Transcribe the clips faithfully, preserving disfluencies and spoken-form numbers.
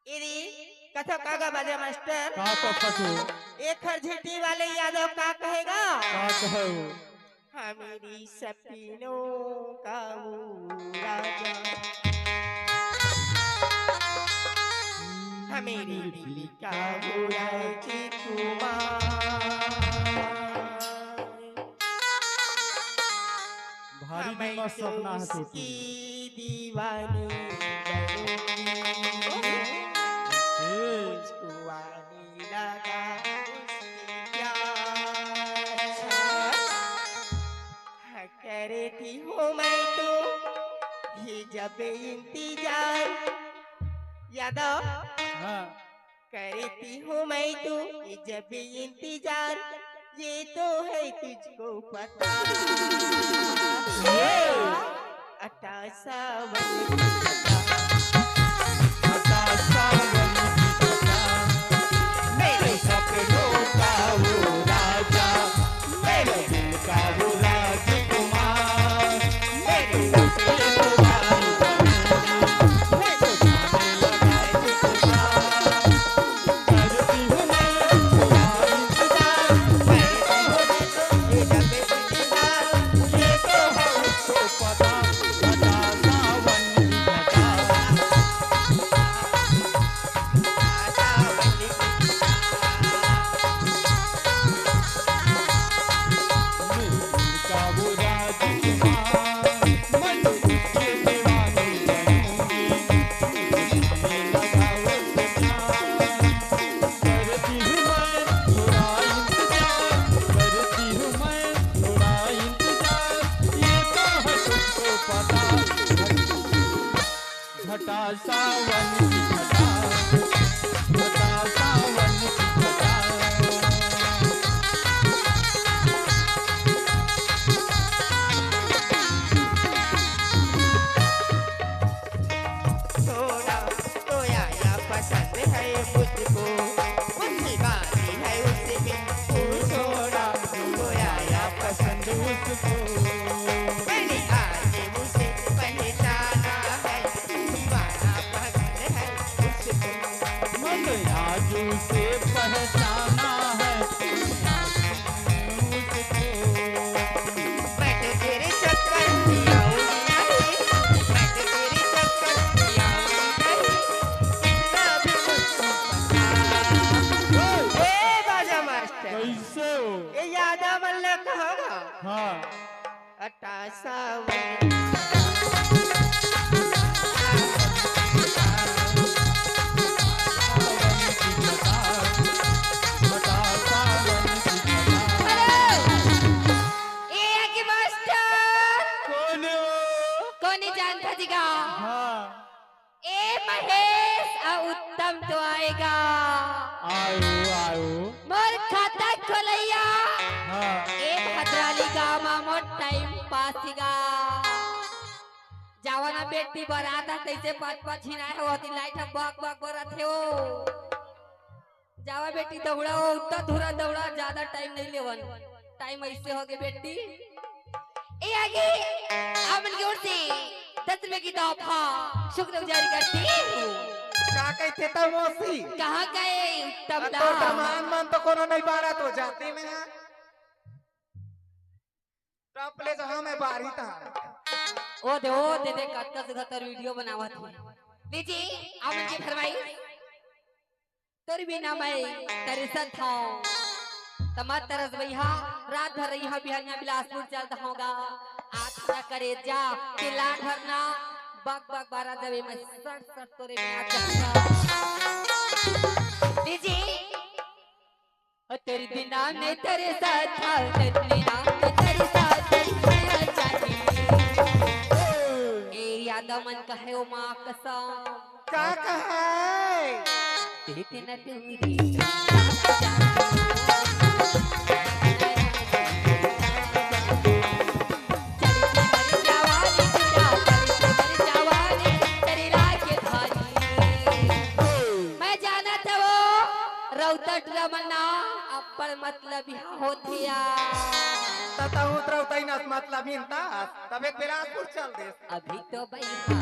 एरी, कथो का गा बाजा मास्टर? का कथो? एक हर झेटी वाले यादव का कहेगा? का कहेगा? हमारी सपनों का वो राजा, हमारी दिल का वो राजकुमार। भारी हम दिमाग तो सपना है टूटी। उसकी दीवानी बनूंगी। ए। मुझको आने लगा उसकी प्यार। हाँ, करती हूँ मैं तो ये जब इंतजार। यादव। हाँ। करती हूँ मैं तो ये जब इंतजार, ये तो है तुझको पता। अटा सावन, अटा सावन, मेरे सपनों का वो राजा, मेरे दिल का वो राजकुमार। घटा सावन की घटा, घटा सावन की घटा। थोड़ा तो आया पसंद है मुझको, मुझे बात है उसमें, थोड़ा तो आया पसंद उसको। मैंने आज उसे पहचाना है, दीवाना पागल है उसको। मैंने आज उसे पहचाना है, उसको। मैं तो तेरे चक्कर में आऊंगी नहीं, मैं तो तेरे चक्कर में आऊंगी नहीं, कितना भी मुझको पता। ए बाजा मास्टर, कैसे हो? ए यादव मन ला कहाँ गा? हाँ। अटा सावन। हेलो। ए आगे मास्टर। कौन है वो? कौन नहीं जानता जी का? हाँ। ए महेश अउ उत्तम तो आएगा। आयो, आयो। मोर खाता खोलैया। हाँ। ए भद्राली गाँव मा मोर टाइम पास गा। जावा ना बेटी बरात आ, तैसे पाँच पाँच झिन आए हो, ओती लाइट ह बक बक बरत हे ओ। जावा बेटी दौड़ा ओ, उत्ता धुरा दौड़ा, ज्यादा टाइम नहीं लेवन। टाइम ऐसे हो गए बेटी। ए आगे, आप मन की ओर से दस रुपए की तोहफा शुक्र गुजारी करती हूँ। का कहते तब मौसी? कहाँ गए उत्तम अब दा? तो दमान मन तो कोनो नहीं बारा तो जाते में है। टॉप ले जहाँ मैं बारी था। ओ दे, ओ दे दे, कतका से घतर वीडियो बनावत हे। लीजिए, आप मन की फरमाइश। तोर बिना मैं तरसत हौं। त मत तरस भैया, रात भर रहिहा, बिहनिया बिलासपुर चल दहौं गा। आज ना करे जा, तिला धरना, बक बक बारा जबे मैं सट सट तोरे में आ जाऊंगा। दीदी। ओ तेरे बिना मैं तरसत हौं, तेरे बिना मैं तरसत हौं, मैं जानी। ए यादव मन कहे ओ माँ कसम। का कहे? तेरे बिना टूरी। मैं जानत हवं, रौतट रमन ना अब्बड़ मतलबिहा होथे यार। त तहूँ त रौतई नस मतलबहीन ता, तबे त बिलासपुर चल देस। अभी तो बैठा।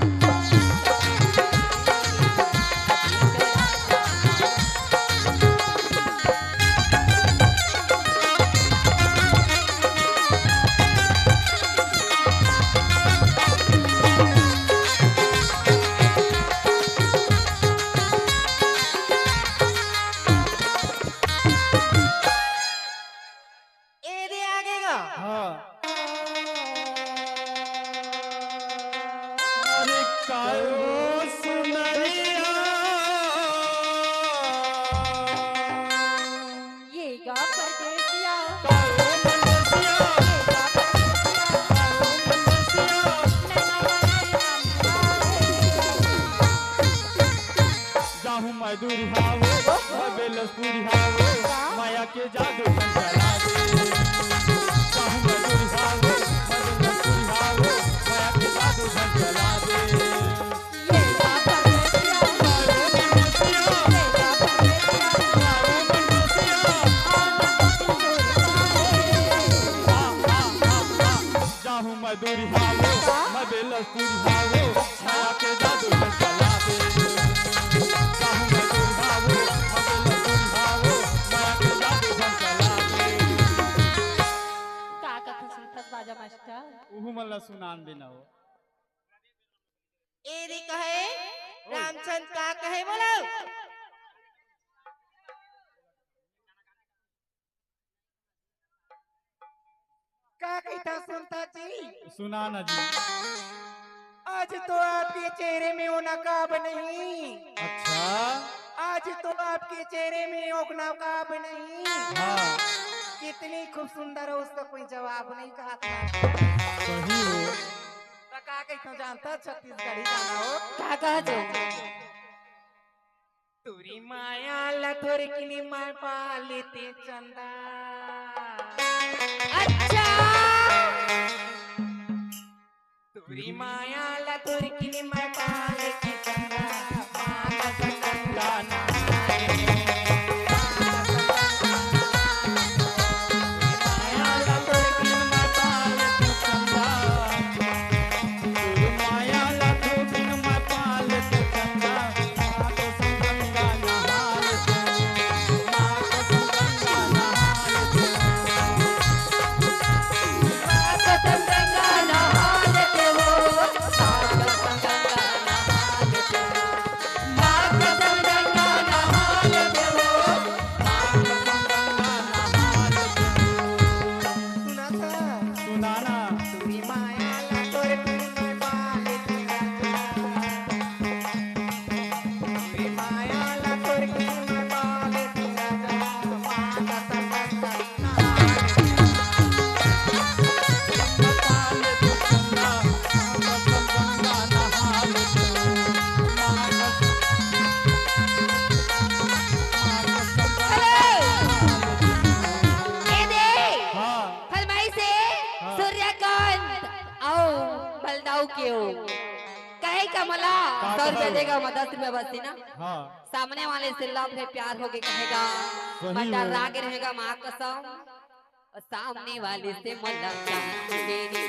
जाहूं मैं दूरिहा वो, मैं बेलस दूरिहा वो, माया के जादू झन चला दे। जाहूं मैं दूरिहा वो, मैं बेलस दूरिहा वो, माया के जादू झन चला दे। का कथा सुनथस बाजा मास्टर? उहू मन ला सुनान देना हो। ए रे कहे, रामचंद का कहे बोलो? का कहिथा सुनता जी? सुना ना जी। आज तो आपके चेहरे में वो नकाब नहीं। अच्छा। आज तो आपके चेहरे में वो नकाब नहीं। हाँ। कितनी खूब सुंदर हो, उसका कोई जवाब नहीं, कहा था। सही हो। तो का कहिथा जानता, छत्तीसगढ़ी गाना हो। का कहा जो? तुरी माया ला थोरकिन मैं पा लेते चंदा। अच्छा। तुरी माया ला थोरकिन मैं पा लेते चंदा। माया ला थोरकिन मैं पा लेते चंदा। सुना ना। ए दे, हाँ। फरमाइश हे, हाँ। सूर्यकांत अउ बलदाऊ के हो। कहे का मला का सौ रुपया कहे? देगा, मैं दस रुपया बस ना। हाँ। सामने वाले से love है, प्यार हो गए कहेगा, सही बट है। राग रहेगा माँ कसम। और सामने वाले से मला प्यार हो गए रे,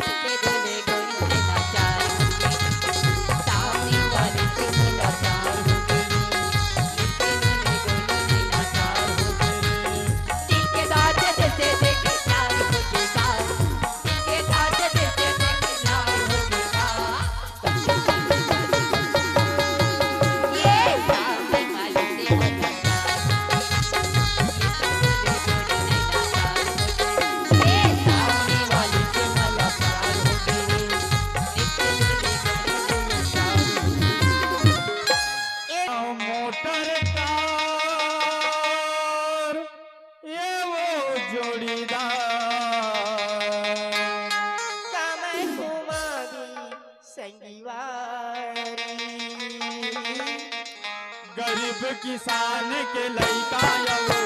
के बोले गोरी से लाचार हो गए। सामने वाले से मला प्यार हो गए रे, के बोले गोरी से लाचार हो गए रे। दिल के दांत जैसे देखे प्यार हो गया, दिल के दांत जैसे देखे प्यार हो गया। मोटर कार, ये वो जोड़ीदार। संगवारी। गरीब किसान के लइका या वो